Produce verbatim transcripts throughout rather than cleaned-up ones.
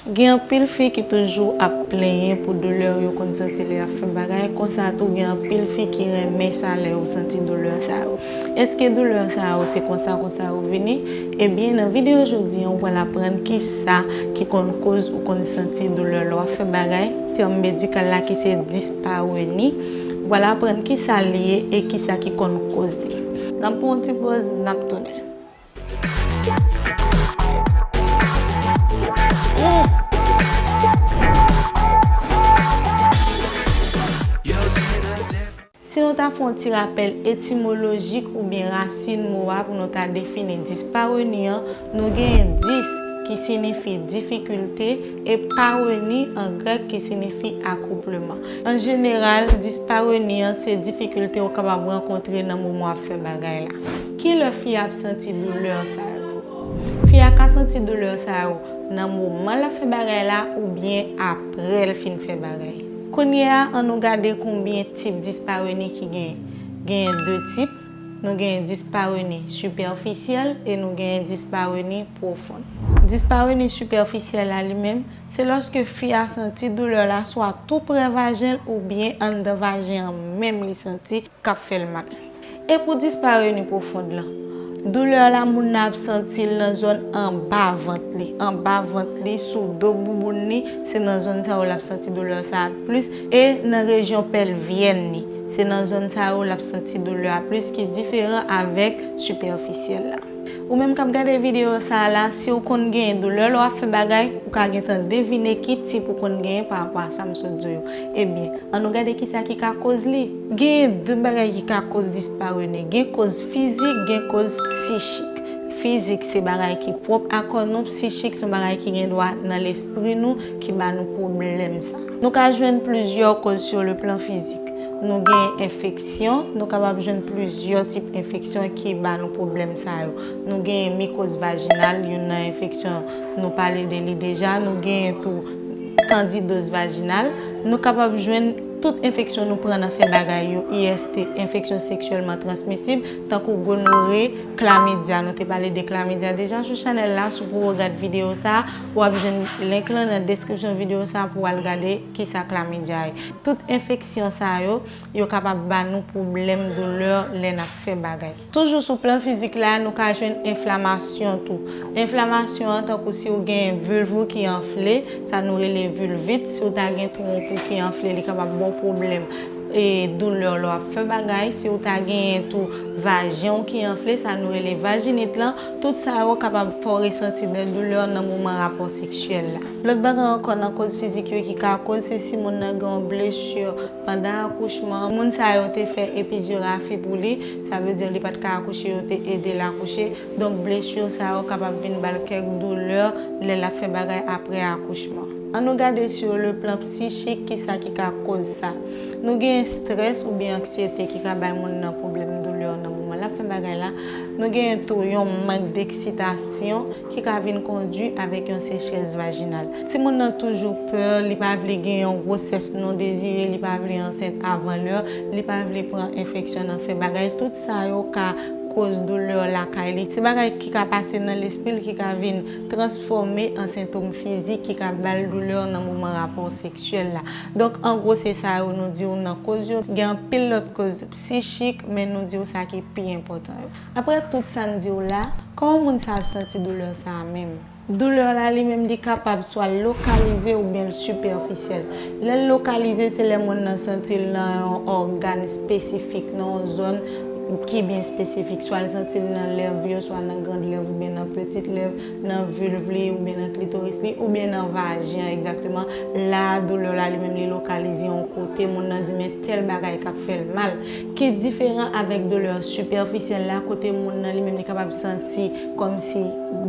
Gen anpil fi ki toujou ap plenyen pou doulè yo konn santi lè y ap fè bagay, konsa tou gen anpil fi ki renmen sa lè yo santi doulè sa yo. Èske doulè sa yo se konsa konsa yo vini? Ebyen, nan videyo jodi a, ou pral aprann kisa ki konn koz ou konn santi doulè lè w ap fè bagay, tèm medikal la ki se disparoni. Ou pral aprann kisa l ye e kisa ki konn koz li. N ap pran yon ti poz, n ap tounen. Si nou ta fè yon ti rapèl etimolojik oubyen rasin mo a pou nou ta defini disparoni an, nou genyen dis ki siyifi difikilte e paroni an grèk ki siyifi akoupleman. An jeneral, disparoni an se difikilte ou kapab rankontre nan moman w ap fè bagay la. Kilè fi a ap santi doulè sa yo? Fi a ka santi doulè sa yo nan moman l ap fè bagay la oubyen apre l fin fè bagay. Kounye a, ann nou gade konbyen tip disparoni ki genyen. Genyen de tip. Nou genyen disparoni sipèfisyèl e nou genyen disparoni pwofon. Disparoni sipèfisyèl la li menm, se lòske fi a santi doulè la swa tou prè vajen l oubyen anndan vajen an menm li santi k ap fè l mal. E pou disparoni pwofon lan, doulè la moun nan ap santi l nan zòn anba vant li, anba vant li, sou do bouboun li, se nan zòn sa yo l ap santi doulè sa a plis, e nan rejyon pèlvyèn li, se nan zòn sa yo l ap santi doulè a plis ki diferan avèk sipèfisyèl la. Ou menm k ap gade videyo sa a la, si w konn genyen doulè lè w ap fè bagay, ou ka gentan devine ki tip ou konn genyen pa rapò a sa m sot di w yo. Ebyen, ann nou gade kisa ki ka koz li. Genyen de bagay ki ka koz disparoni. Gen koz fizik, gen koz psichik. Fizik se bagay ki pwòp a kò nou, psichik se yon bagay ki gen dwa nan lespri nou ki ba nou pwoblèm sa. Nou ka jwenn plizyè koz sur le plan fizik. Nou gen enfeksyon, nou kapab jwenn plizyè tip enfeksyon ki ba nou pwoblèm sa yo. Nou gen mikoz vajinal, youn nan enfeksyon nou pale de li deja, nou gen tou kandidoz vajinal. Nou kapab jwenn tout enfeksyon nou pran nan fè bagay yo, I S T, enfeksyon seksyèlman transmisib, tankou gonore, klamidya. Nou te pale de klamidya deja sou chanèl la, si w poko gad videyo sa, w ap jwenn link lan nan deskripsyon videyo sa pou w al gade kisa klamidya ye. Tout enfeksyon sa yo, yo kapab ba nou pwoblèm doulè lè n ap fè bagay. Toujou sou plan fizik la, nou ka jwenn enflamasyon tou. Enflamasyon an, tankou si w gen vilv ou ki anfle, sa nou rele vilvit, si w ta gen twonp ou ki anfle, li kapab ba w pwoblèm, e, doulè lè w ap fè bagay. Si w ta genyen tou vajen w ki anfle, sa nou rele vajinit lan, tout sa yo kapab fè w resanti de doulè nan moman rapò seksyèl la. Lòt bagay ankò nan koz fizik yo ki ka koz, se si moun nan gen yon blesi pandan akouchman, moun sa yo te fè epizyografi pou li, sa vle di li pa t ka akouche, yo te ede l akouche. Donk, blesi sa yo kapab vin ba l kèk doulè lè l ap fè bagay apre akouchman. Ann nou gade sur le plan psichik, kisa ki ka koz sa. Nou gen estrès oubyen anksyete ki ka bay moun nan pwoblèm doulè nan moman l ap fè bagay la. Nou gen tou yon mank deksitasyon ki ka vin kondui avèk yon sechrès vajinal. Timoun nan toujou pè, li pa vle gen yon gwosès non dezire, li pa vle ansent avan lè, li pa vle pran enfeksyon nan fè bagay. Tout sa yo ka koz doulè lakay li. Se bagay ki ka pase nan lespri l ki ka vin transfòme an sentòm fizik ki ka ba l doulè nan moman rapò seksyèl la. Donk, an gwo, se sa yo nou di w nan koz yo. Gen anpil lòt koz psichik, men nou di w sa ki pi enpòtan yo. Apre tout sa n di w la, kòman moun sa ap santi doulè sa a menm? Doulè la li menm li kapab swa lokalize oubyen l sipèfisyèl. Lè l lokalize, se lè moun nan santi l nan yon ògàn espesifik, nan yon zòn ki byen espesifik. Swa l santi l nan lèv yo, swa nan grand lèv oubyen nan petit lèv, nan vilv li oubyen nan klitoris li, oubyen nan vajen an egzakteman. La, doulè la li menm li lokalize yon kote, moun nan di men tèl bagay k ap fè l mal. Ki diferan avèk doulè sipèfisyèl la, kote moun nan li menm li kapab santi kòmsi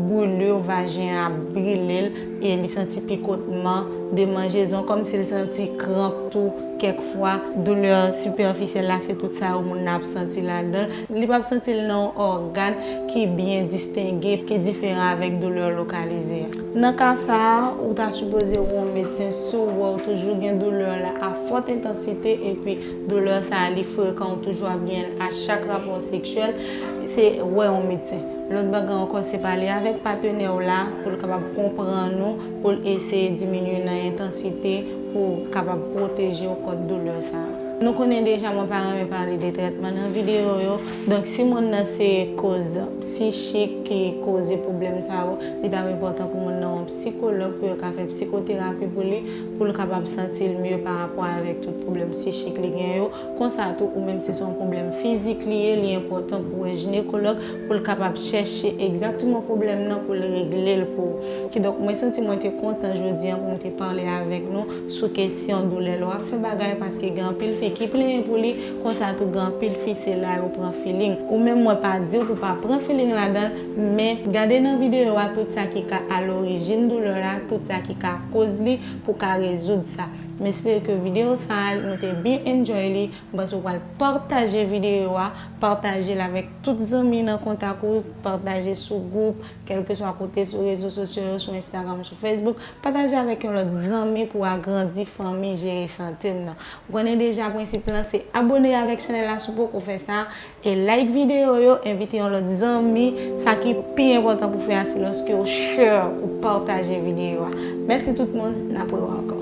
brûlure vajen an ap brile l, e li santi pikotman, demanjezon, kòmsi l santi kranp tou, Kèk fwa, doulè sipèfisyèl la, se tout sa yo moun nan ap santi ladan l. Li p ap santi l nan yon ògàn ki byen distenge, ki diferan avèk doulè lokalize a. Nan ka sa a, ou ta sipoze wè yon medsen si w wè w toujou gen doulè la a fòt entansite, epi doulè sa a li frekan, ou toujou ap gen l a chak rapò seksyèl, se wè yon medsen. Lòt bagay ankò, se pale avèk patnè w la pou l kapab konprann ou, pou l eseye diminye nan entansite, pou w kapab pwoteje w kont doulè sa a. Nou konnen deja mwen pa renmen pale de trètman nan videyo yo, donk si moun nan se koz psichik ki koze pwoblèm sa yo, li t ap enpòtan pou moun nan yon sikològ pou yo ka fè psikoterapi pou li, pou l kapab santi l mye pa rapò avèk tout pwoblèm psichik li gen yo. Konsa tou, ou menm si se yon pwoblèm fizik li ye, li enpòtan pou wè jinekològ pou l kapab chèche egzakteman pwoblèm nan pou l regle l pou ou. Kidonk, mwen santi mwen te kontan jodi a pou m te pale avèk nou sou kesyon doulè lè w ap fè bagay, paske gen anpil fi ki plenyen pou li, konsa tou gen anpil fi se la yo pran feeling. Ou menm, mwen pa di w pou pa pran feeling ladan l, men gade nan videyo a tout sa ki ka alorijin doulè la, tout sa ki ka koz li, pou ka rezoud sa. M espere ke videyo sa a, nou te byen enjoy li. M panse w pral pataje videyo a, pataje l avèk tout zanmi nan kontak ou, pataje sou gwoup, kèlkeswa kote sou rezo sosyo yo, sou Instagram, sou Facebook, pataje avèk yon lòt zanmi pou agrandi fanmi Jere Sante m nan. Ou konnen deja prensip lan, se abone avèk chanèl la si w poko fè sa, e like videyo yo, envite yon lòt zanmi. Sa ki pi enpòtan pou fè a, se lòske w share, ou pataje videyo a. Mèsi tout moun, n ap rewè ankò.